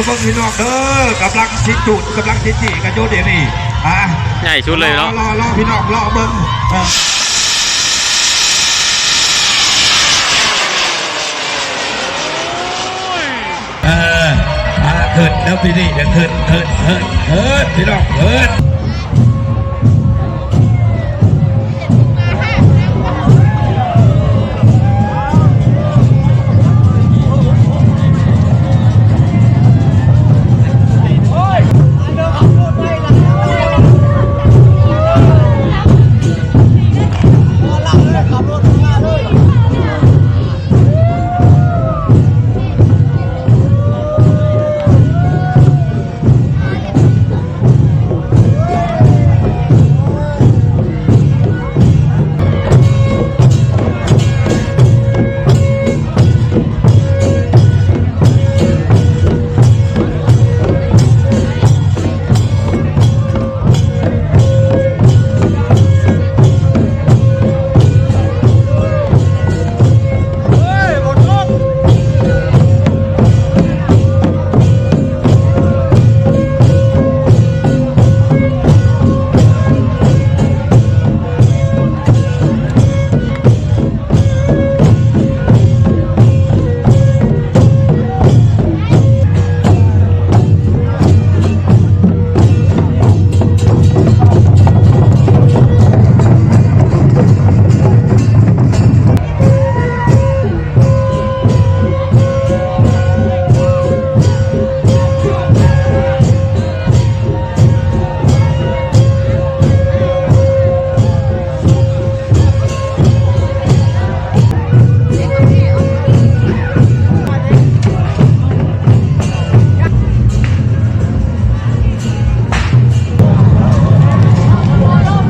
ເບິ່ງພີ່ນ້ອງເດີ ກຳລັງຊິຈູດ ກຳລັງຊິຈີ່ກັນຢູ່ດຽວນີ້ ອ່າ ໃຫຍ່ສຸດເລີຍເນາະ ລໍ ລໍ ລໍພີ່ນ້ອງລໍເບິ່ງ ເອີ ເອີ ອ່າ ຂຶ້ນເດີພີ່ນີ້ ຂຶ້ນ ຂຶ້ນ ຂຶ້ນ ຂຶ້ນ ພີ່ນ້ອງ ຂຶ້ນ.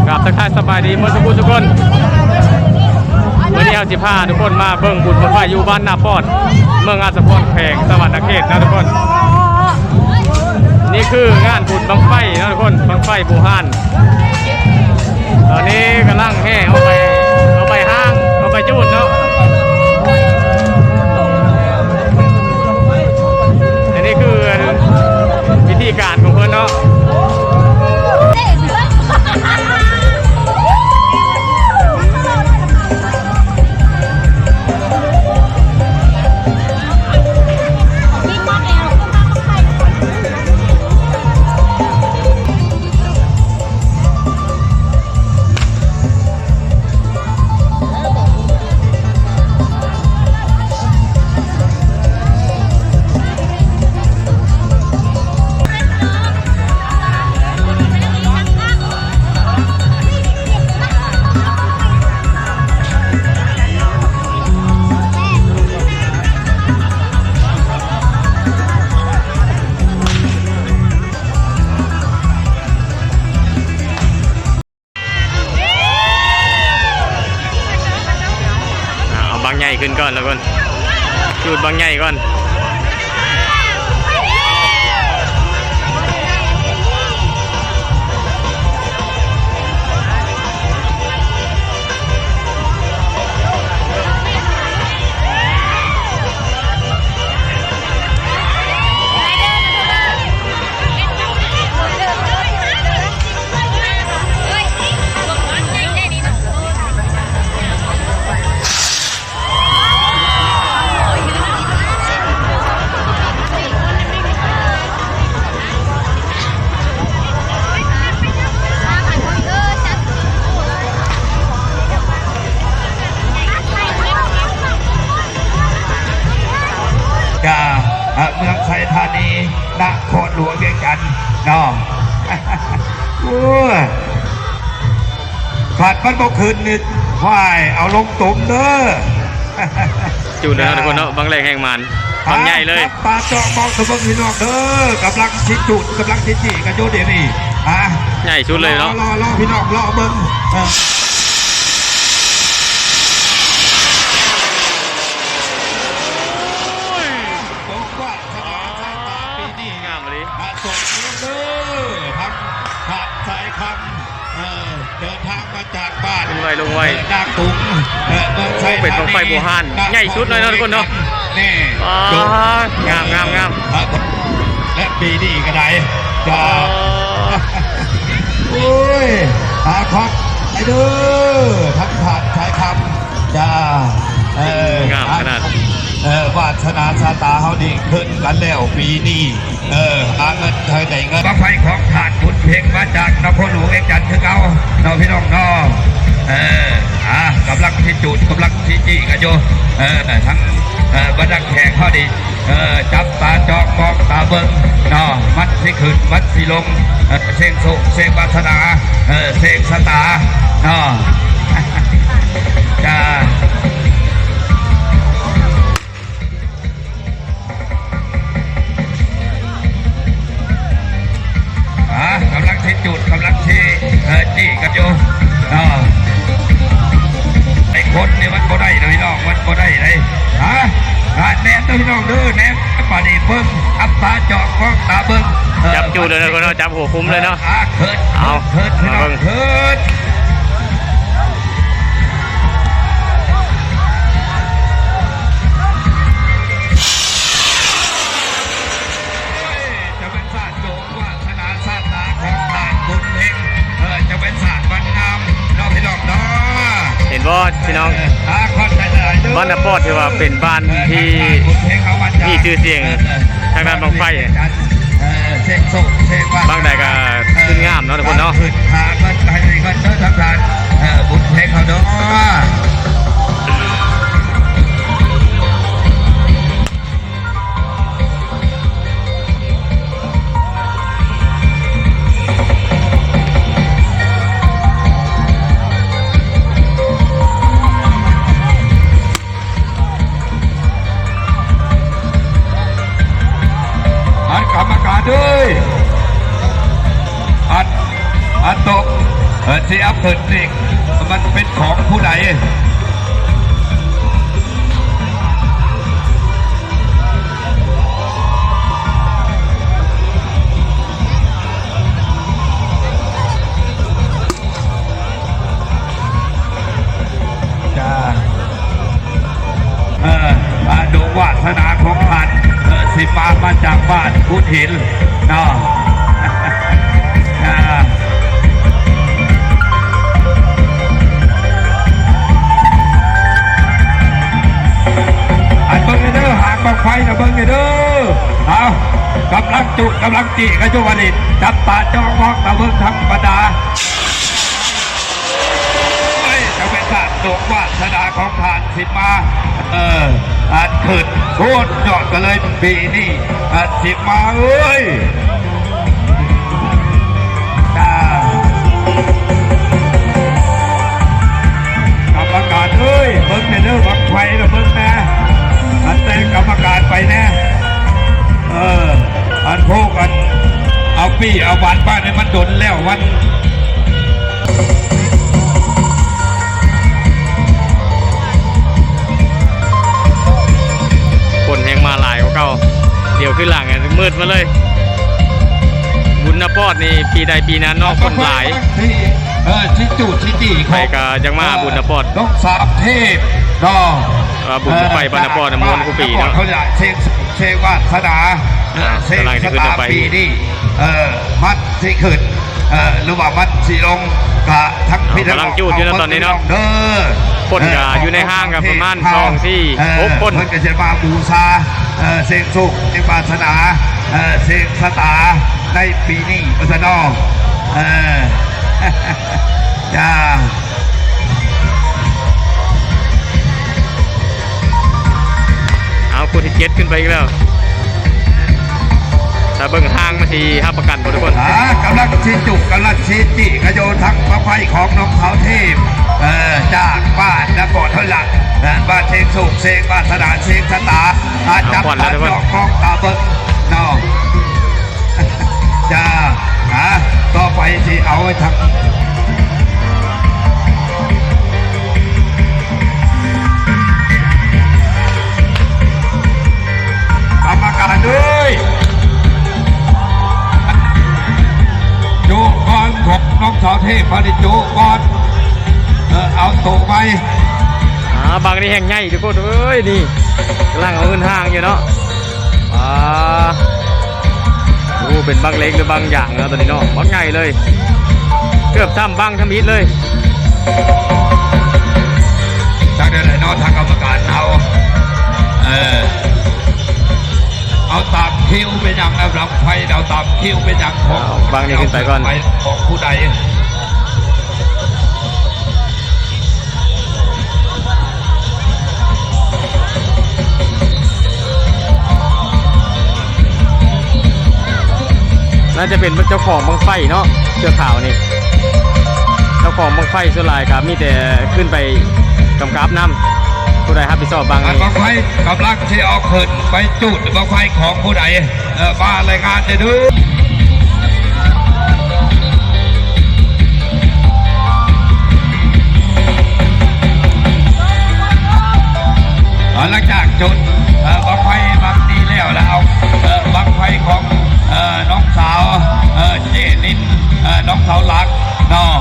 ກາບທັກທາຍສະບາຍດີໝົດທຸກຜູ້ທຸກຄົນ. ມື້ນີ້ເຮົາຊິພາທຸກຄົນມາເບິ່ງບຸນບັ້ງໄຟຢູ່ບ້ານນາປອດ ເມືອງອາດສະພອນ ແຂວງສະຫວັນນະເຂດເນາະທຸກຄົນ. ນີ້ຄືງານບຸນບັ້ງໄຟເນາະທຸກຄົນ ບັ້ງໄຟບູຮານ. ຕອນນີ້ກຳລັງແຫ່ເອົາໄປ ເອົາໄປຫ້າງ ເອົາໄປຈູດເນາະ. ອັນນີ້ຄື ອັນ ວິທີການຂອງເພິ່ນເນາະ. ອ່າ ເອົາບັ້ງໃຫຍ່ຂຶ້ນກ່ອນທຸກຄົນ ຈູດບັ້ງໃຫຍ່ກ່ອນ. ຈາກ ເອີ ເມືອງໄຊທານີ ນະຄອນຫຼວງວຽງຈັນເນາະ. ໂອ້ຍ ຄັນມັນບໍ່ຂຶ້ນນີ້ ຫວາຍ ເອົາລົງຕົມເດີ. ຢູ່ເດີທຸກຄົນເນາະ ບັ້ງແລກແຮງມັນ ບັ້ງໃຫຍ່ເລີຍ. ປາດເຈາະມອງສະເບິ່ງພີ່ນ້ອງເດີ ກຳລັງຊິຈູດ ກຳລັງຊິຈີ່ກັນຢູ່ດຽວນີ້ ຮະ ໃຫຍ່ສຸດເລີຍເນາະ. ລໍ ລໍ ລໍພີ່ນ້ອງລໍເບິ່ງ ເອີ. ໂອ້ຍ ໂອ້ ວາດສະໜາສາຍຕາປີນີ້ ງາມອີ່ຫຼີ ສະສົມເດີ ທັງ ທັງສາຍຄຳ ເອີ ເດີນທາງມາຈາກບ້ານ ຂຶ້ນໄວລົງໄວ ເອີ ນາກຸງ ເອີ ເມືອງໄຊ ໂອ້ ເປັນບັ້ງໄຟບູຮານ ໃຫຍ່ສຸດເລີຍເນາະທຸກຄົນເນາະ. ນີ້ ອ່າ ງາມ ງາມ ງາມ. ປີນີ້ກໍໄດ້ ຈ້າ. ໂອ້ຍ ຫາຄອບໄປເດີ ທັງທ່ານຊາຍຄຳ ຈ້າ. ເອີ ງາມຂະໜາດ ເອີ ວາດສະໜາຊະຕາເຮົານີ້ຂຶ້ນກັນແລ້ວປີນີ້. ເອີ ຫາເງິນໃຫ້ໄດ້ເງິນ. ບັ້ງໄຟຂອງທ່ານບຸນເພັງມາຈາກນະຄອນຫຼວງວຽງຈັນຄືເກົ່າເນາະ ພີ່ນ້ອງເນາະ. ເອີ ອ່າ ກຳລັງຊິຈູດ ກຳລັງຊິຈີ້ກັນຢູ່ ເອີ ທັງ ເອີ ບັນດາແຂກເຮົານີ້ ເອີ ຈັບຕາຈ້ອງມອງຕາເບິ່ງເນາະ ມັນຊິຂຶ້ນມັນຊິລົງ ເອີ ເສັງໂຊກເສັງວາສະໜາ ເອີ ເສັງຊະຕາເນາະ ຈ້າ. ອ່າ ກຳລັງຊິຈູດ ກຳລັງຊິ ເອີ ຈີ້ກັນຢູ່ເນາະ. ໄອ້ຄົນນີ້ມັນບໍ່ໄດ້ເດ້ພີ່ນ້ອງ ມັນບໍ່ໄດ້ເດ້. ຮະ ກະແນມເດີພີ່ນ້ອງເດີ ແນມ ບາດນີ້ເບິ່ງ ຈັບຕາຈ້ອງມອງຕາເບິ່ງ ເອີ ຈັບຈູດເລີຍເນາະ ຈັບຫົວຄຸມເລີຍເນາະ. ອ່າ ເຂີດ ເຂີດ ເຂີດ ພີ່ນ້ອງ ເຂີດ. ເຈົ້າແມ່ນຊາດໂດກວາສະໜາຊາດຕາຂອງທ່ານບຸນເພັງ ເອີ ເຈົ້າແມ່ນຊາດບ້ານງາມເນາະ ພີ່ນ້ອງເນາະ. ເຫັນບໍ່ພີ່ນ້ອງ ເອີ ບ້ານນາປອດ ຖືວ່າເປັນບ້ານທີ່ມີຊື່ສຽງທາງດ້ານບັ້ງໄຟ ເອີ ເອີ ເສັງໂຊກເສັງວາສະໜາ ບ້າງໃດກໍຂຶ້ນງາມເນາະ ເອີ ທຸກຄົນເນາະ. ຂຶ້ນຫາເງິນໃຫ້ເງິນເດີທາງດ້ານ ເອີ ບຸນເພັງເຮົາເນາະ. ອັນກຳມະການເອີຍ ອັນ ອັນໂຕະ ເອີ ທີ່ເອົາຂຶ້ນນີ້ ມັນເປັນຂອງຜູ້ໃດ? ຈ້າ ເອີ ອະນຸວາສະນາຂອງທ່ານ ເອີ ຊິມາ ມາຈາກບ້ານກຸດຫີນເນາະ. ອັນເບິ່ງເດີ ຫາງບັ້ງໄຟນະ ເບິ່ງເດີ. ເອົາ ກຳລັງຈຸ ກຳລັງຈີ້ກັນຢູ່ ບາດນີ້ ຈັບຕາຈ້ອງມອງຕາເບິ່ງທັງບັນດາ. ເອີຍ ຈະເປັນການໂດກວາສະນາຂອງທ່ານຊິມາ ເອີ ອັນຂຶ້ນສຸດຍອດກັນເລີຍປີນີ້ ອັນຊິມາເອີຍ. ຈ້າ ກຳມະການເອີຍ ເບິ່ງແດ່ເດີ ບັ້ງໄຟນະ ເບິ່ງແດ່ ອັນແຕ່ງກຳມະການໄປແດ່. ເອີ ອັນພວກອັນເອົາປີ້ເອົາບານມານີ້ມັນດົນແລ້ວ ມັນ ຄົນແຮ່ງມາຫຼາຍກວ່າເກົ່າ ດຽວຄືຫຼັງມືດມາເລີຍ. ບຸນນະປອດນີ້ປີໃດປີນັ້ນເນາະ ຄົນຫຼາຍ ເອີ ຊິຈູດຊິຈີ້ ໃຜກໍຢາກມາບຸນນະປອດ ນ້ອງສາວເທບເນາະ. ວ່າບຸນບັ້ງໄຟບ້ານນະປອດນະ ມ່ວນຄູ່ປີເນາະ. ເຂົາຢາກເຊັງ ເຊັງວາສະໜາ ເອີ ເຊັງຊະຕາປີນີ້ ເອີ ມັນຊິຂຶ້ນ ເອີ ຫຼືວ່າມັນຊິລົງ ກະທັງພີ່ທັງນ້ອງ ກຳລັງຈູດຢູ່ນະຕອນນີ້ເນາະ ເດີ. ຄົນກະຢູ່ໃນຫ້າງກະປະມານສອງ ສີ່ ຫົກຄົນ ເພິ່ນກະຊິມາບູຊາ ເອີ ເຊັງໂຊກ ເຊັງວາສະໜາ ເອີ ເຊັງຊະຕາໃນປີນີ້ວ່າຊັ້ນເນາະ. ເອີ ຈ້າ. ເອົາ ຜູ້ທີເຈັດຂຶ້ນໄປອີກແລ້ວ. ຖ້າເບິ່ງຫ່າງມັນຊິຮັບປະກັນບໍ່ທຸກຄົນ? ອ່າ ກຳລັງຊິຈຸ ກຳລັງຊິຈີ້ກະໂຍທັງບັ້ງໄຟຂອງນ້ອງສາວເທບ ເອີ ຈາກບ້ານນະຄອນເຮົາລະ ເອີ ບ້ານເຊັງໂຊກ ເຊັງວາສະໜາ ເຊັງຊະຕາ ຈັບຕາຈ້ອງມອງຕາເບິ່ງເນາະ. ຈ້າ ອ່າ ຕໍ່ໄປຊິເອົາໄວ້ທາງ ກຳມະການເອີຍ ໂຈະກ່ອນຂອງນ້ອງສາວເທບ ບາດນີ້ໂຈະກ່ອນ ເອີ ເອົາໂຕໄປ. ອ່າ ບັ້ງນີ້ແຮ່ງໃຫຍ່ທຸກຄົນເອີຍ ນີ້ກຳລັງເອົາຂຶ້ນຫ່າງຢູ່ເນາະ. ອ່າ ໂອ້ ເປັນບັ້ງເຫຼັກ ຫຼື ບັ້ງຢາງເນາະ ຕອນນີ້ເນາະ ບັກໃຫຍ່ເລີຍ ເກືອບຊ້ຳບັ້ງທຳອິດເລີຍ. ຈັກແນວໃດເນາະ ທາງກຳມະການເຮົາ ເອີ ເອົາຕາມຄິວເປັນຫຍັງນະ ບັ້ງໄຟເອົາຕາມຄິວເປັນຫຍັງຂອງ ເອົາບັ້ງນີ້ຂຶ້ນໄປກ່ອນ ຂອງຜູ້ໃດ. ໜ້າຈະເປັນເຈົ້າຂອງບັ້ງໄຟເນາະ ເສື້ອຂາວນີ້ ເຈົ້າຂອງບັ້ງໄຟສ່ວນຫຼາຍກໍມີແຕ່ຂຶ້ນໄປກຳກັບນຳ ຜູ້ໃດຮັບຜິດຊອບບັ້ງນີ້. ບັ້ງໄຟກຳລັງຊິເອົາຂຶ້ນໄປຈູດ ບັ້ງໄຟຂອງຜູ້ໃດ? ເອີ ມາລາຍງານເດີ. ເອີ ຫຼັງຈາກຈູດ ເອີ ບັ້ງໄຟບັ້ງນີ້ແລ້ວ ແລ້ວເອົາ ເອີ ບັ້ງໄຟຂອງ ເອີ ນ້ອງສາວ ເອີ ເຈລິນ ເອີ ນ້ອງສາວຫຼັກ ເນາະ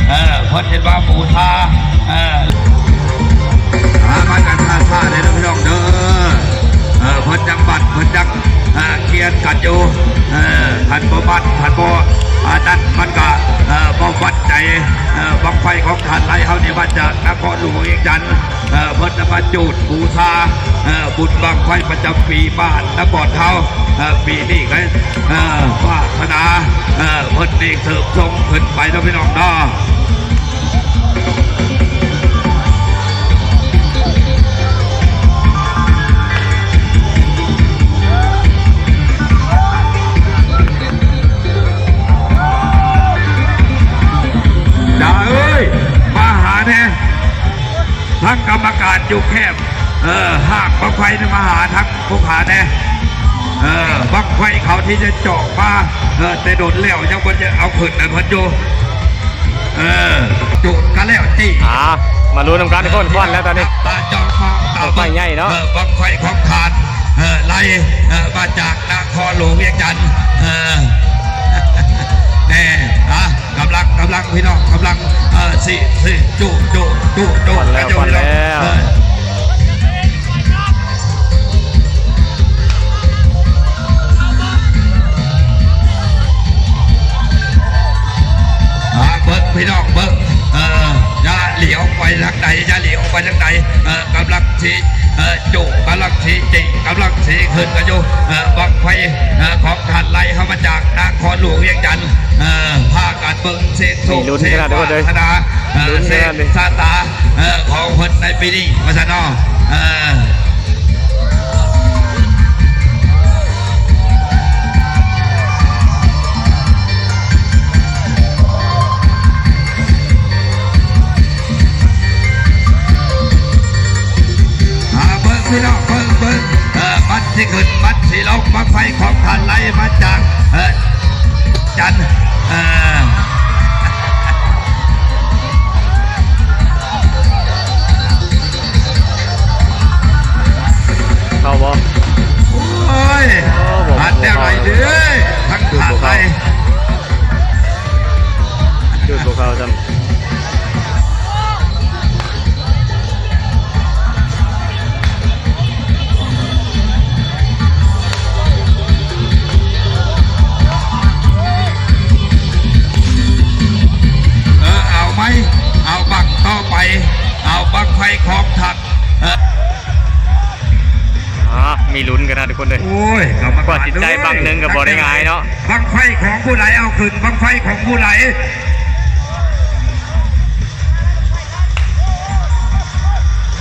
ເອີ ເພິ່ນເຮັດວ່າບູຊາ ເອີ ມາກັນຊ້າໆເດີພີ່ນ້ອງເດີ ເອີ ເພິ່ນຍັງບັດ ເພິ່ນຍັງ ເອີ ກຽນກັນຢູ່ ເອີ ຄັນບໍ່ບັດ ຄັນບໍ່ ອັນນັ້ນມັນກະ ເອີ ບໍ່ໝັ້ນໃຈ ເອີ ບັ້ງໄຟຂອງທ່ານໄລເຮົານີ້ມາຈາກນະຄອນຫຼວງວຽງຈັນ ເອີ ເພິ່ນນຳມາຈູດບູຊາ ເອີ ບຸນບັ້ງໄຟປະຈຳປີບ້ານນະບອນເຮົາ ເອີ ປີນີ້ກໍ ເອີ ວາດພະນາ ເອີ ເພິ່ນນີ້ເສີບສົ່ງຂຶ້ນໄປເນາະພີ່ນ້ອງເນາະ. ຢ່າເອີຍ ມາຫາແດ່ ທັງກຳມະການຢູ່ແຄມ ເອີ ຫາກບັ້ງໄຟນີ້ມາຫາທັງ ພວກຂ້າແດ່ ເອີ ບັ້ງໄຟເຂົາທີ່ຈະເຈາະມາ ເອີ ແຕ່ດົນແລ້ວ ຍັງບໍ່ໄດ້ເອົາຂຶ້ນໃຫ້ເພິ່ນຢູ່ ເອີ ຈູດກັນແລ້ວຕິ ອ່າ ມາລຸ້ນນຳກັນທຸກຄົນ ຄວັນແລ້ວຕອນນີ້ ຕາຈອງມອງຕາບັ້ງໄຟໃຫຍ່ເນາະ ເອີ ບັ້ງໄຟຂອງທ່ານ ເອີ ໄລ ເອີ ມາຈາກນະຄອນຫຼວງວຽງຈັນ ເອີ ແນ່ ອ່າ ກຳລັງ ກຳລັງ ພີ່ນ້ອງ ກຳລັງ ເອີ ຊິ ຊິ ຈູ ຈູ ຈູ ຈູ ຄວັນແລ້ວ ຄວັນແລ້ວ ເອີ ອ່າ ເບິ່ງພີ່ນ້ອງເບິ່ງ ເອີ ຢ່າຫຼຽວໄປທາງໃດ ຢ່າຫຼຽວໄປທາງໃດ ເອີ ກຳລັງຊິ ເອີ ໂຈກກຳລັງຊິຈິງ ກຳລັງຊິຂຶ້ນກັນຢູ່ ເອີ ບັ້ງໄຟ ເອີ ຂອງທ່ານໄລເຮົາມາຈາກນະຄອນຫຼວງວຽງຈັນ ເອີ ພາກັນເບິ່ງເສັງໂຊກເສັງວາສະໜາ ເອີ ເສັງຊະຕາ ເອີ ຂອງເພິ່ນໃນປີນີ້ວ່າຊັ້ນເນາະ ເອີ. ອ່າ ເບິ່ງພີ່ນ້ອງ ເບິ່ງ ເບິ່ງ ເອີ ມັນຊິຂຶ້ນ ມັນຊິລົງ ບັ້ງໄຟຂອງທ່ານໄລມາຈາກ ເອີ ຈັນ ເອີ ເຂົ້າບໍ່? ໂອ້ຍ ໂອ້ ບໍ່ ອັນແນວໃດເດ້ ທັງ ຈູດບໍ່ເຂົ້າ ທ່ານໄລ ຈູດບໍ່ເຂົ້າຊ້ຳ. ເອີ ເອົາໃໝ່ ເອົາບັ້ງຕໍ່ໄປ ເອົາບັ້ງໄຟຂອງທ່ານ ເອີ ອ່າ ມີລຸ້ນກັນນະທຸກຄົນເດີ ໂອ້ຍ ກຳມະການ ກວ່າຊິໄດ້ບັ້ງໜຶ່ງກໍບໍ່ໄດ້ງ່າຍເນາະ ບັ້ງໄຟຂອງຜູ້ໃດເອົາຂຶ້ນ ບັ້ງໄຟຂອງຜູ້ໃດ?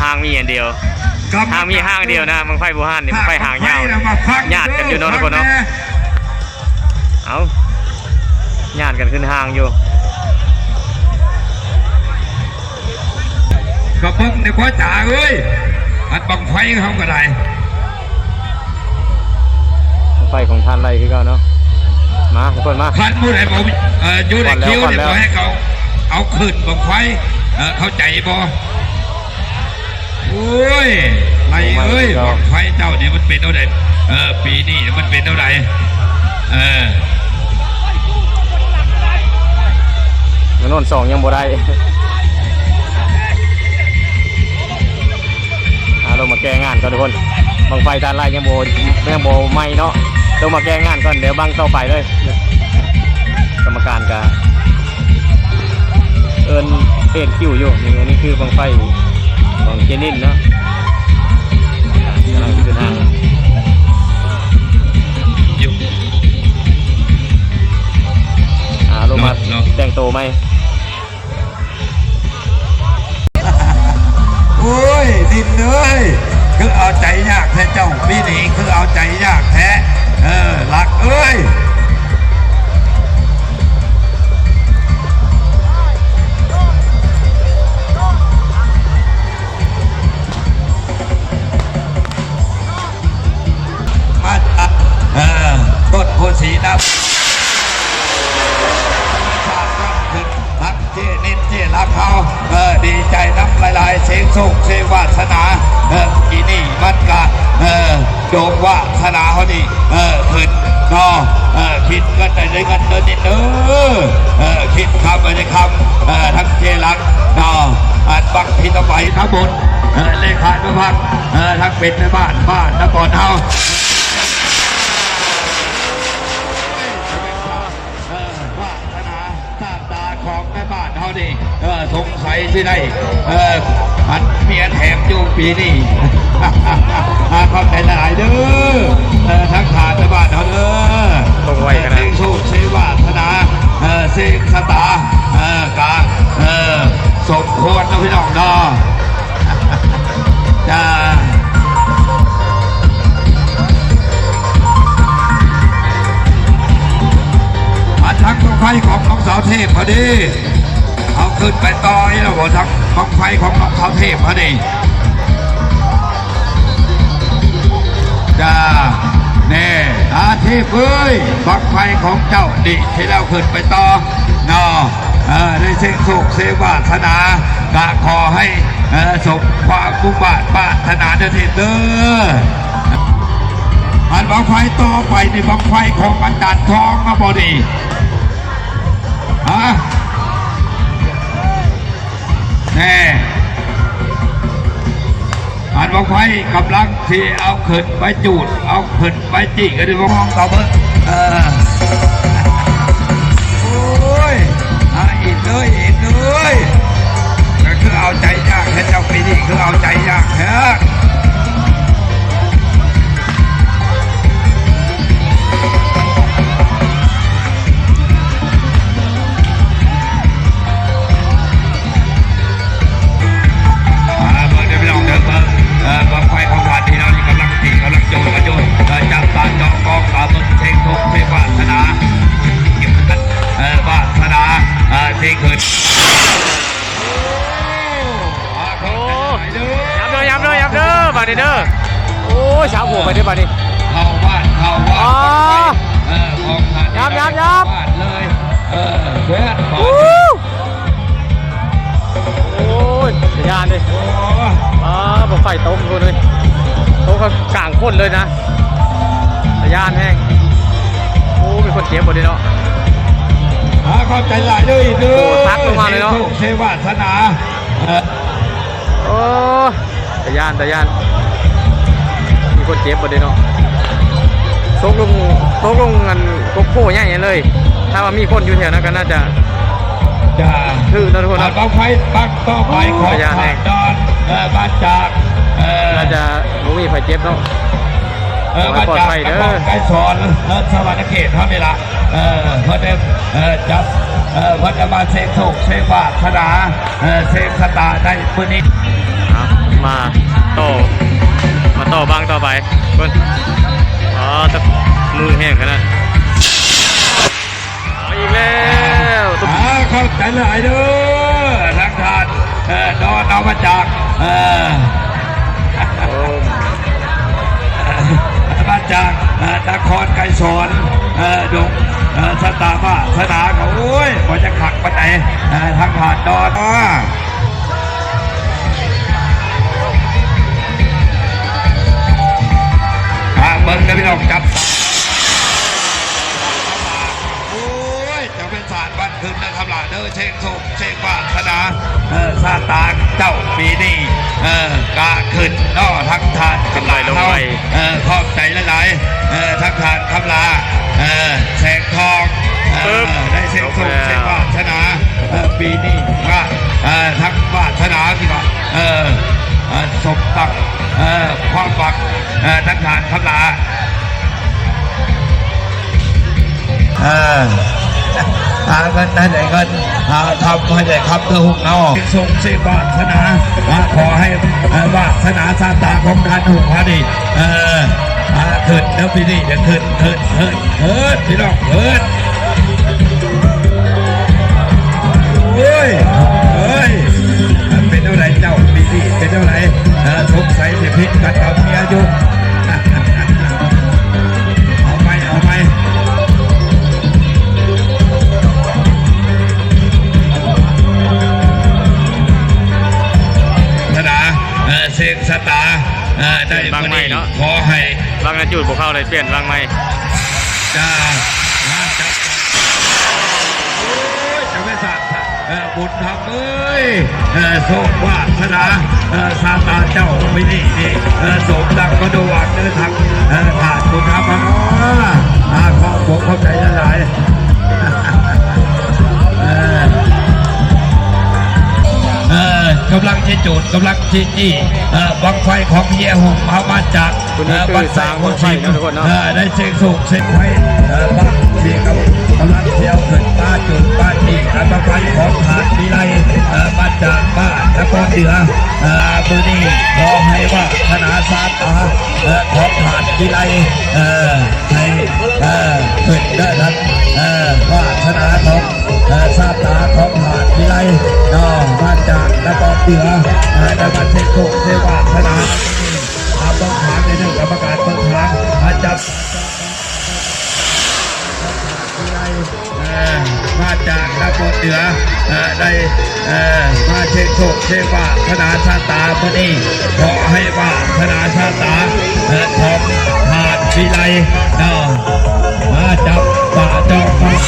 ຫາງມີອັນດຽວ ຫາງມີຫາງດຽວນະ ບັ້ງໄຟບູຮານນີ້ ບັ້ງໄຟຫາງຍາວ ຍາດກັນຢູ່ເນາະທຸກຄົນເນາະ ເອົາ ຍາດກັນຂຶ້ນຫາງຢູ່ ກໍເບິ່ງແດ່ພໍ່ຈາເອີຍ ອັນບັ້ງໄຟເຮົາກໍໄດ້ ໄຟຂອງທ່ານໄລຄືເກົ່າເນາະ ມາທຸກຄົນມາ ຄັນຜູ້ໃດບໍ່ ເອີ ຢູ່ໃນຄິວນີ້ ບໍ່ໃຫ້ເຂົາເອົາຂຶ້ນບັ້ງໄຟ ເອີ ເຂົ້າໃຈບໍ່? ໂອ້ຍ ໄລເອີຍ ບັ້ງໄຟເຈົ້ານີ້ມັນເປັນແນວໃດ? ເອີ ປີນີ້ມັນເປັນແນວໃດ? ເອີ ມາໂນນສອງຍັງບໍ່ໄດ້ ອາ ລົງມາແກ້ງານກ່ອນທຸກຄົນ ບັ້ງໄຟທ່ານໄລຍັງບໍ່ ຍັງບໍ່ໄໝ້ເນາະ ລົງມາແກ້ງານກ່ອນ ດຽວບັ້ງຕໍ່ໄປເລີຍ. ກຳມະການກະເອີ້ນເປນຄິວຢູ່. ນີ້ ອັນນີ້ຄືບັ້ງໄຟຂອງເຈນິນເນາະ ກຳລັງຂຶ້ນຫ້າງ ອ່າ ລົງມາ ເນາະ ແຕ່ງໂຕໃໝ່. ໂອ້ຍ ດິນເອີຍ ຄືເອົາໃຈຍາກແທ້ເຈົ້າ ປີນີ້ຄືເອົາໃຈຍາກແທ້ ເອີ ລັກເອີຍ. ມາຈາກ ເອີ ຕົ້ນໂພສີນຳ ທັງເຈນິດເຈລັກເຮົາ ເອີ ດີໃຈນຳຫຼາຍໆ ເສັງໂຊກເສັງວາສະໜາ ເອີ ປີນີ້ມັນກະ ເອີ ດົງວາສະໜາເຮົານີ້ ເອີ ຂຶ້ນເນາະ ເອີ ຄິດເງິນໄດ້ເງິນເດີນິດເດີ ເອີ ຄິດຄຳໄດ້ຄຳ ເອີ ທັງເຈລັກເນາະ ອັນບັກພິດຕໍ່ໄປທັງໝົດ ເອີ ເລຂາອະນຸຮັກ ເອີ ທັງເປັນແມ່ບ້ານ ບ້ານນະຄອນເຮົາ ເອີ ວາສະໜາຊາຕາຂອງແມ່ບ້ານເຮົານີ້ ເອີ ສົງໄສຊິໄດ້ ເອີ ອັນເມຍແຖມຢູ່ປີນີ້ ອາ ຂອບໃຈຫຼາຍໆເດີ ເອີ ທັງຂ້າແມ່ບ້ານເຮົາເດີ ເສັງໂຊກເສັງວາສະໜາ ເອີ ເສັງຊະຕາ ເອີ ກະ ເອີ ສົມຄວນເນາະ ພີ່ນ້ອງເນາະ. ຈ້າ ອັນທັງບັ້ງໄຟຂອງນ້ອງສາວເທບພໍດີ ເຮົາຂຶ້ນໄປຕໍ່ອີກແລ້ວບໍ່ ທັງບັ້ງໄຟຂອງນ້ອງສາວເທບພໍດີ ຈ້າ ແນ່ ອາ ເທບເອີຍ ບັ້ງໄຟຂອງເຈົ້ານີ້ ທີ່ແລ້ວຂຶ້ນໄປຕໍ່ເນາະ ເອີ ໄດ້ເສັງໂຊກເສັງວາສະໜາ ກະຂໍໃຫ້ ເອີ ສົມຄວາມມຸ່ງມາດປາດຖະໜາເດີເທບເດີ. ອັນບັ້ງໄຟຕໍ່ໄປນີ້ ບັ້ງໄຟຂອງອາຈານທອງມາບໍ່ນີ້ ຮະ ແນ່ ອັນບັ້ງໄຟກຳລັງຊິເອົາຂຶ້ນໄປຈູດ ເອົາຂຶ້ນໄປຈີກ ອັນນີ້ມອງຕໍ່ເບິ່ງ ເອີ ໂອ້ຍ ອາ ອີກເດີ ອີກເດີ ກະຄືເອົາໃຈຍາກແທ້ເຈົ້າ ປີນີ້ຄືເອົາໃຈຍາກແທ້. ອ່າ ເບິ່ງເດີພີ່ນ້ອງເດີ ເບິ່ງ ເອີ ບັ້ງໄຟຂອງທ່ານທີ່ເຮົານີ້ກຳລັງຕີ ກຳລັງໂຈນ ກຳລັງໂຈນ ເອີ ຈັບຕາຈ້ອງກອງຕາເບິ່ງເສັງໂຊກເສັງວາສະໜາ ເອີ ວາສະໜາ ເອີ ເສັງຂຶ້ນ. ໂອ້ ຫຍັບເດີ ຫຍັບເດີ ຫຍັບເດີ ບາດນີ້ເດີ ໂອ້ຍ ສາມຫົວໄປເດີບາດນີ້ ເຂົ້າບ້ານ ເຂົ້າບ້ານ ອໍ ເອີ ຂອງທ່ານ ຫຍັບ ຫຍັບ ຫຍັບ ບ້ານເລີຍ ເອີ ເພື່ອນ ອູ້ ໂອ້ຍ ຕາຢ້ານເດ້ ໂອ້ ອ່າ ບັ້ງໄຟຕົກພຸ້ນເລີຍ ຕົກກາງຄົນເລີຍນະ ຕາຢ້ານແຮງ ໂອ້ ມີຄົນເຈັບບໍ່ເດເນາະ ອ່າ ຂອບໃຈຫຼາຍເດີອີກເດີ ໂອ້ ຕັກລົງມາເລີຍເນາະ ເຊວາສະໜາ ເອີ ໂອ້ ຕາຢ້ານ ຕາຢ້ານ ມີຄົນເຈັບບໍ່ເດເນາະ ຕົກລົງ ຕົກລົງອັນ ກົກໂພໃຫຍ່ເລີຍ ຖ້າວ່າມີຄົນຢູ່ແຖວນັ້ນກໍໜ້າຈະ ຈະຖືກເນາະທຸກຄົນເນາະ ບັ້ງໄຟປັກຕໍ່ໄປຂອງ ໂອ້ ຕາຢ້ານແຮງ ເອີ ມາຈາກ ເອີ ໜ້າຈະບໍ່ມີໃຜເຈັບເນາະ ເອີ ມາຈາກນະຄອນໄກສອນ ເອີ ສະຫວັນນະເຂດເຮົານີ້ລະ ເອີ ເພິ່ນໄດ້ ເອີ ຈັບ ເອີ ເພິ່ນຈະມາເສັງໂຊກເສັງວາສະໜາ ເອີ ເສັງຊະຕາໃນມື້ນີ້ ເອົາ ມາຕໍ່ ມາຕໍ່ບັ້ງຕໍ່ໄປ ເບິ່ງ ອໍ ແຕ່ມືແຮງຂະໜາດ ເອົາອີກແລ້ວ ອ່າ ຂອບໃຈຫຼາຍເດີ ທາງທ່ານ ເອີ ດອນ ເອົາມາຈາກ ເອີ ໂອ້ ມາຈາກ ເອີ ນະຄອນໄກສອນ ເອີ ດົງ ເອີ ຊະຕາວາສະໜາ ກໍ ໂອ້ຍ ບໍ່ຈັກຄັກປານໃດ ເອີ ທາງຜ່ານດອນ ອ່າ ເບິ່ງເດີພີ່ນ້ອງ ຈັບ ໂອ້ຍ ຈະເປັນສາດວັນ ຂຶ້ນນະຄຳຫຼາເດີ ເສັງໂຊກເສັງວາສະໜາ ເອີ ຊາຕາເຈົ້າປີນີ້ ເອີ ກະຂຶ້ນເນາະ ທັງທ່ານຄຳຫຼາເຮົາ ເອີ ຂອບໃຈຫຼາຍໆ ເອີ ທັງທ່ານຄຳຫຼາ ເອີ ແສງທອງ ເອີ ໄດ້ເສັງໂຊກເສັງວາສະໜາ ເອີ ປີນີ້ວ່າ ເອີ ທັງວາສະໜາທີ່ວ່າ ເອີ ເອີ ສົມຫວັງ ເອີ ຄວາມຫວັງ ເອີ ທັງທ່ານຄຳຫຼາ ເອີ ຫາເງິນໃຫ້ໄດ້ເງິນ ຫາຄຳໃຫ້ໄດ້ຄຳເດີ ຮຸ່ງເນາະ ສົມເສກວາສະໜາ ຂໍໃຫ້ ເອີ ວາສະໜາຊາດຕາຂອງທ່ານຮຸ່ງເຮົານີ້ ເອີ ຂຶ້ນເດີ ປີນີ້ຈະຂຶ້ນ ຂຶ້ນ ຂຶ້ນ ຂຶ້ນ ພີ່ນ້ອງ ຂຶ້ນ ໂອ້ຍ ເອີຍ ເປັນແນວໃດເຈົ້າ ປີນີ້ເປັນແນວໃດ? ເອີ ສົງໄສຊິຜິດກັນກັບເມຍຢູ່ ເອົາໃໝ່ ເອົາໃໝ່ ຊາດຕາ ເອີ ເສັງຊາດຕາ ເອີ ໄດ້ມື້ນີ້ ຂໍໃຫ້ ວັງນາຈູດບໍ່ເຂົ້າ ໄດ້ປ່ຽນວັງໃໝ່ ຈາ ມາຈັບ ໂອ້ຍ ເຈົ້າແມ່ຊາດຕາ ເອີ ບຸນທຳເອີຍ ເອີ ໂຊກວາສະໜາ ເອີ ຊາດຕາເຈົ້າປີນີ້ນີ້ ເອີ ສົມດັ່ງມະໂນຫວັງເດີ ທັງ ເອີ ທ່ານບຸນທຳ ອາ ອາ ຂອບອົກຂອບໃຈຫຼາຍໆ ເອີ ເອີ ກຳລັງຊິຈູດ ກຳລັງຊິຈີ້ ເອີ ບັ້ງໄຟຂອງເຮຍຮຸ່ງເຮົາມາຈາກ ຜູ້ນີ້ຄືສາງບັ້ງໄຟເນາະທຸກຄົນເນາະ ເອີ ໄດ້ເສັງໂຊກເສັງໄຟ ເອີ ບາງທີກຳ ກຳລັງຊິເອົາຂຶ້ນມາຈູດມາຈີ້ ເອີ ບັ້ງໄຟຂອງທ່ານວິໄລ ເອີ ມາຈາກບ້ານນະຄອນເໜືອ ເອີ ມື້ນີ້ຂໍໃຫ້ວາສະໜາຊາດຕາ ເອີ ຂອງທ່ານວິໄລ ເອີ ໃຫ້ ເອີ ຂຶ້ນເດີທ່ານ ເອີ ວາສະໜາຂອງ ເອີ ຊາດຕາຂອງທ່ານວິໄລເນາະ ມາຈາກນະຄອນເໜືອ ເອີ ໄດ້ມາເສັງໂຊກເສັງວາສະໜາ ເບິ່ງທາງເດີ ກຳມະການເບິ່ງທາງ ມາຈັບ ເອີ ມາຈາກນະຄອນເໜືອ ເອີ ໄດ້ ເອີ ມາເສັງໂຊກເສັງວາສະໜາຊາດຕາມື້ນີ້ ຂໍໃຫ້ວາສະໜາຊາດຕາ ເອີ ຂອງທ່ານວິໄລເນາະ ມາຈັບຕາຈ້ອງມອງ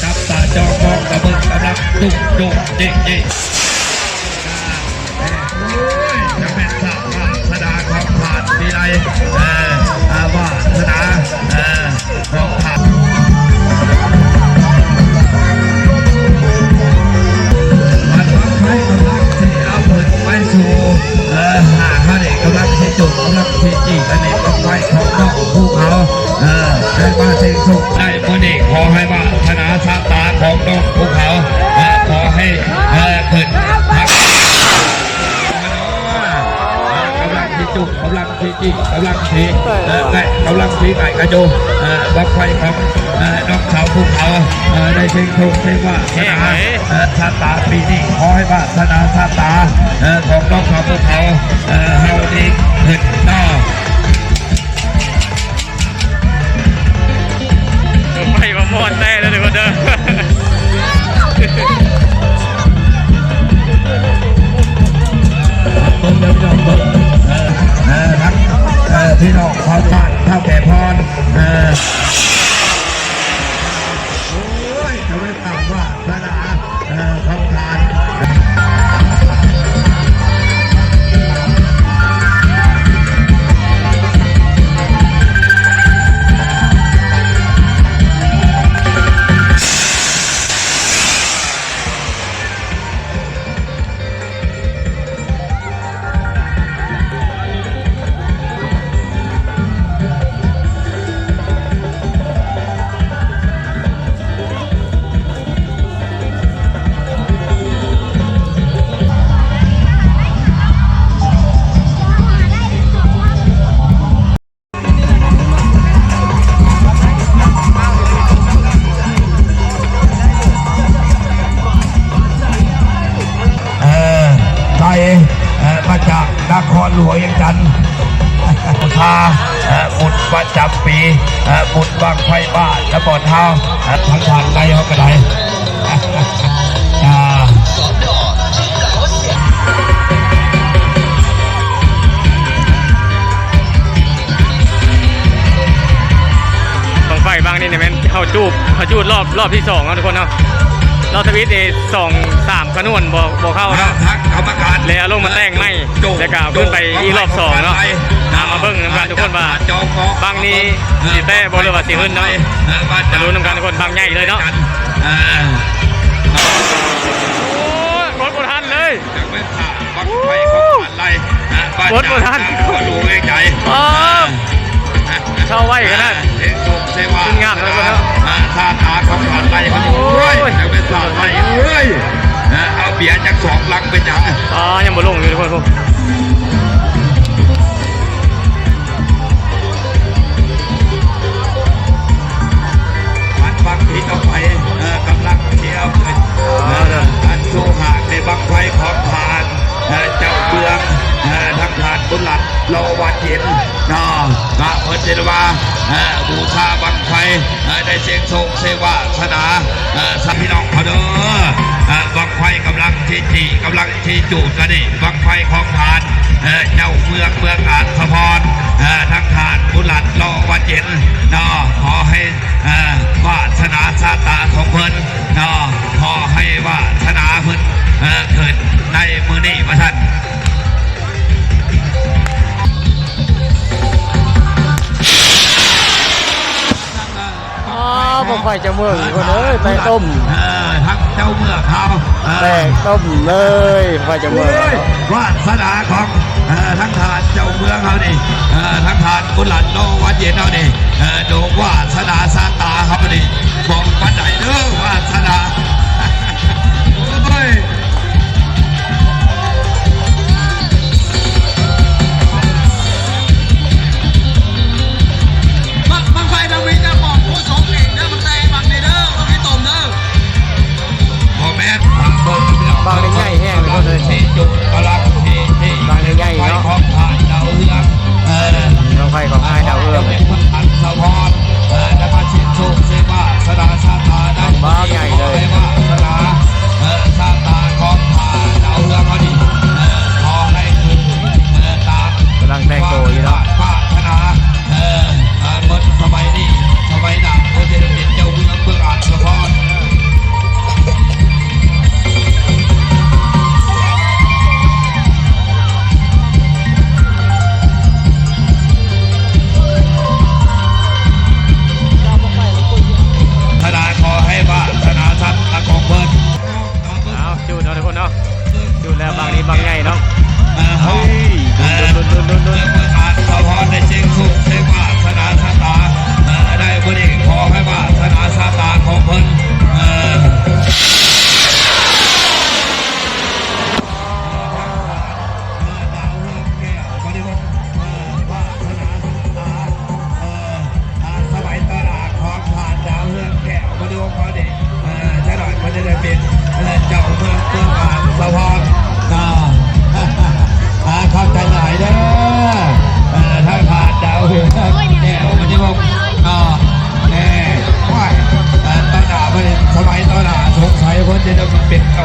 ຈັບຕາຈ້ອງມອງ ກະເບິ່ງກຳລັງດຸກດຸກດິກດິກ ໂອ້ຍ ຈະແມ່ນສາວາສະໜາຂອງທ່ານວິໄລ ເອີ ອາ ວາສະໜາ ເອີ ຂອງທ່ານ ບັ້ງໄຟກຳລັງຊິເອົາຂຶ້ນໄປສູ່ ເອີ ຫ້າ ຫ້ານີ້ກຳລັງຊິຈູດ ກຳລັງຊິຈີ້ ອັນນີ້ບັ້ງໄຟຂອງນ້ອງພູເຂົາ ເອີ ໄດ້ມາເສັງໂຊກໄດ້ມື້ນີ້ ຂໍໃຫ້ວາສະໜາຊາດຕາຂອງນ້ອງພູເຂົາ ເອີ ຂໍໃຫ້ ເອີ ຂຶ້ນ ກຳລັງຊິຈູດ ກຳລັງຊິຈີ້ ກຳລັງຊິ ເອີ ແກະ ກຳລັງຊິໄກກະໂຈ ເອີ ບັ້ງໄຟຂອງ ເອີ ນ້ອງສາວພູເຂົາ ເອີ ໄດ້ເສັງໂຊກເສັງວາສະໜາ ເອີ ຊາດຕາປີນີ້ ຂໍໃຫ້ວາສະໜາຊາດຕາ ເອີ ຂອງນ້ອງສາວພູເຂົາ ເອີ ເຮົາດີຂຶ້ນເນາະ. ໄຟວ່າມ່ວນແທ້ເດີທຸກຄົນເດີ ເບິ່ງເດີພີ່ນ້ອງເບິ່ງ ເອີ ເອີ ທັງ ເອີ ພີ່ນ້ອງເຜົ່າບ້ານເຖົ້າແກ່ພອນ ເອີ ໂອ້ຍ ຈະໄດ້ຕາມວາສະໜາ ເອີ ຂອງທ່ານ. ເອີ ໄກ ເອີ ມາຈາກນະຄອນຫຼວງວຽງຈັນ ບູຊາ ເອີ ບຸນປະຈຳປີ ເອີ ບຸນບັ້ງໄຟບ້ານນະຄອນເຮົາ ເອີ ທາງທ່ານໄກເຮົາກະໄດ້ ອ່າ ບັ້ງໄຟບັ້ງນີ້ນີ້ແມ່ນເຮົາຈູດ ເຮົາຈູດລອບ ລອບທີສອງເນາະທຸກຄົນເນາະ. ເຮົາທຳອິດນີ້ສອງສາມຂະນວນບໍ່ ບໍ່ເຂົ້າເນາະ ແລ້ວເອົາລົງມາແຕ່ງໃໝ່ ແລ້ວກໍເອົາຂຶ້ນໄປອີກລອບສອງເນາະ. ເອົາມາເບິ່ງນຳກັນທຸກຄົນວ່າບັ້ງນີ້ຊິແຕະບໍ່ ຫຼືວ່າຊິຫຶ້ນເນາະ. ມາລຸ້ນນຳກັນທຸກຄົນ ບັ້ງໃຫຍ່ເລີຍເນາະ. ໂອ້ຍ ກົດບໍ່ທັນເລີຍ. ບັ້ງໄຟຂອງບ້ານໄລ່ ບົດບໍ່ທັນ ບໍ່ຮູ້ໃນໃຈ ອ້າວ ເຂົ້າໄວຂະໜາດ ເຮັດໂຊກເຊວາ ງາມເລີຍເນາະ. ຊາຕາຂອງບ້ານໄລ່ ໂອ້ຍ ຈັກແມ່ນຊາດໄລ່ເອີຍ ເອົາເບຍຈັກສອງລັງເປັນຫຍັງ? ອໍ ຍັງບໍ່ລົງຢູ່ທຸກຄົນ. ບັດບັ້ງທີ່ຕໍ່ໄປ ເອີ ກຳລັງຊິເອົາຂຶ້ນ ເອີ ອັນໂຊຫາກໃນບັ້ງໄຟຂອງທ່ານ ເອີ ເຈົ້າເມືອງ ເອີ ທາງທ່ານບຸນລັດ ລໍວາເຢັນເນາະ ກະເພິ່ນເອີ້ນວ່າ ເອີ ບູຊາບັ້ງໄຟ ເອີ ໄດ້ເສັງໂຊກເສັງວາສະໜາ ເອີ ສຳພີ່ນ້ອງເຮົາເດີ ເອີ ບັ້ງໄຟກຳລັງທີ່ຈີ້ ກຳລັງ ທີ່ຈູດກະນີ້ ບັ້ງໄຟຂອງທ່ານ ເອີ ເຈົ້າເມືອງ ເມືອງອາດສະພອນ ເອີ ທາງທ່ານບຸນລັດ ລໍວາເຢັນເນາະ. ຂໍໃຫ້ ເອີ ວາສະໜາຊາຕາຂອງເພິ່ນເນາະ ຂໍໃຫ້ວາສະໜາເພິ່ນ ເອີ ເກີດໃນມື້ນີ້ວ່າຊັ້ນ. ອໍ ບັ້ງໄຟເຈົ້າເມືອງ ທຸກຄົນເອີຍ ໄປຕົ້ມ ເອີ ທັງເຈົ້າເມືອງເຮົາ ເອີ ແຕກຕົ້ມເລີຍ ບັ້ງໄຟເຈົ້າເມືອງ ໂອ້ຍ ວາສະໜາຂອງ ເອີ ທາງທ່ານເຈົ້າເມືອງເຮົານີ້ ເອີ ທາງທ່ານບຸນລັດ ລໍວາເຢັນເຮົານີ້ ເອີ ໂດກວາສະໜາຊາຕາເຮົານີ້ ບໍ່ປານໃດເດີ ວາສະໜາ ໂອ້ຍ. ບັ້ງ ບັ້ງໄຟບັ້ງນີ້ຈະບອກຜູ້ຊົມເອງເດີ ບັ້ງໄຟບັ້ງນີ້ເດີ ບໍ່ມີຕົມເດີ ບໍ່ແມ່ນ ບັ້ງນີ້ໃຫຍ່ແຮງເລີຍ ກຳລັງທີ່ຈຸດ ກຳລັງທີ່ ທີ່ ບັ້ງນີ້ໃຫຍ່ເນາະ ບັ້ງໄຟຂອງອ້າຍດາວເຮືອງ ເອີ ບັ້ງໄຟຂອງອ້າຍດາວເຮືອງ ເຈົ້າເມືອງເມືອງອາດສະພອນ ເອີ ໄດ້ມາເສັງໂຊກເສັງວາສະໜາຊາຕາ ໄດ້ ບັ້ງໃຫຍ່ເລີຍ ວາສະໜາ ເອີ ຊາຕາຂອງອ້າຍດາວເຮືອງເຮົານີ້ ເອີ ຂໍໃຫ້ເກີດ ເອີ ຕາມ ກຳລັງແຕ່ງໂຕຢູ່ເນາະ ປາດຖະໜາ ເອີ ເອີ ເບິດສະໄໝນີ້ ສະໄໝໜ້າ ເພິ່ນຈະໄດ້ເປັນເຈົ້າເມືອງເມືອງອາດສະພອນ. ທະນາຂໍໃຫ້ວາສະໜາສັດຂອງເພິ່ນ ເອົາ ຈູດເນາະທຸກຄົນເນາະ ຈູດແລ້ວບັ້ງນີ້ບັ້ງໃຫຍ່ເນາະ ເອີ ເຮົາ ເອີ ລຸ້ນໆໆໆ ເອີ ເມືອງອາດສະພອນໄດ້ເສັງໂຊກເສັງວາສະໜາຊາຕາ ເອີ ໄດ້ມື້ນີ້ຂໍໃຫ້ວາສະໜາຊາຕາຂອງເພິ່ນ ເອີ ດາວເຮືອງແກ້ວ ບໍ່ໄດ້ວ່າ ເອີ ວາສະໜາຊາຕາ ເອີ ອາ ສະໄໝຕໍ່ໜ້າຂອງທ່ານດາວເຮືອງແກ້ວ ມາດູເຂົານີ້ ເອີ ຈະໜ້ອຍເພິ່ນຈະໄດ້ເປັນ ເອີ ເຈົ້າເມືອງ ເມືອງອາດສະພອນເນາະ ອາ ຂອບໃຈຫຼາຍເດີ ເອີ ທາງທ່ານດາວເຮືອງແກ້ວ ມາດູເນາະ ແນ່ ໂອ້ຍ ເອີ ຕໍ່ໜ້າເພິ່ນ ສະໄໝຕໍ່ໜ້າ ສົງໄສເພິ່ນຈະໄດ້ເປັນເຈົ້າ